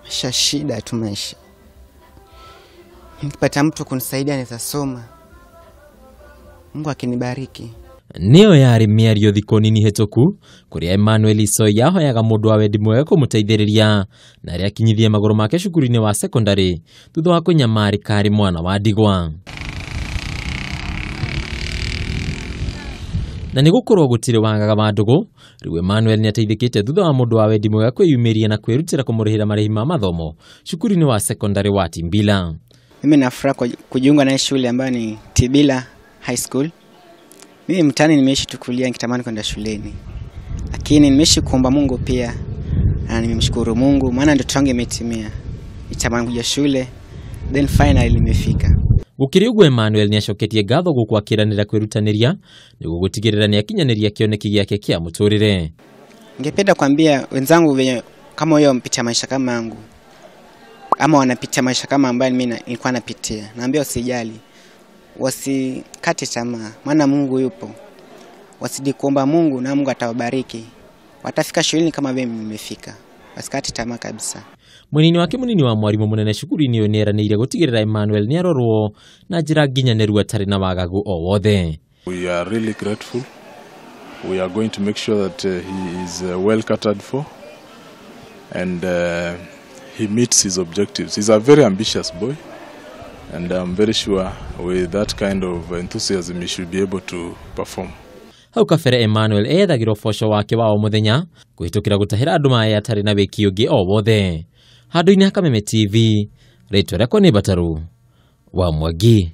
Maisha shida tu maisha. Nikipata mtu kunisaidia naweza soma. Mungu akinibariki. Nĩyo yarĩ mĩario thikũ nini hĩtũku kũrĩa Emmanuel Isoi ahoyaga mũndũ wa wendi mwega kũmũteithĩrĩria na arĩa akinyithie magũrũ make cukuru-inĩ wa secondary thutha wa kũnyamarĩka arĩ mwana wa ndigwa. Na nĩ gũkorwo gũtirĩ wagaga wa ndũgũ, rĩu Emmanuel nĩateithĩkĩte thutha wa mũndũ wa wendi mwega kwĩyumĩria na kwĩrutĩra kũmũrĩhĩra marĩhi ma mathomo cukuru-inĩ wa secondary wa Timbila. Mimi na furaha kujiunga na shule ambayo ni Tibila High School. Mimi mtaani nimeishi tukulia nikitamani kwenda shuleni. Lakini nimeishi kuomba Mungu pia na nimemshukuru Mungu maana ndoto yangu imetimia. Nitamani kuja shule, then finally nimefika. Gũkĩrĩ ũguo Emmanuel nĩacoketie ngatho gũkũ akĩranĩra kwĩrutanĩria nĩguo gũtigĩrĩra nĩakinyanĩria kĩoneki gĩake kĩa mũtũrĩre. Ningependa kuambia wenzangu wenye kama huyo mpitia maisha kama yangu ama wanapitia maisha kama ambayo mimi nilikuwa napitia, naambia usijali, wasikate tamaa, maana Mungu yupo. Wasidi kuomba Mungu na Mungu atawabariki. Watafika shuleni kama vile nimefika. Wasikate tamaa kabisa. Munini wake munini wa mwarimu munene cukuru-inĩ ũyũ nĩeranĩire gũtigĩrĩra Emmanuel nĩarorwo na njĩra nginyanĩru atarĩ na wagagu o wothe. We are really grateful. We are going to make sure that he is well catered for and he meets his objectives. He's a very ambitious boy and I'm very sure with that kind of enthusiasm he should be able to perform. Hau kabere Emmanuel ethagĩrwo ũboco wake wa o mũthenya kũhĩtũkĩra gũtahĩra andũ maĩ atarĩ na wĩki ũngĩ o wothe. Handũ-inĩ ha Kameme TV, rĩtwa rĩakwa nĩ Bataru wa Mwangi.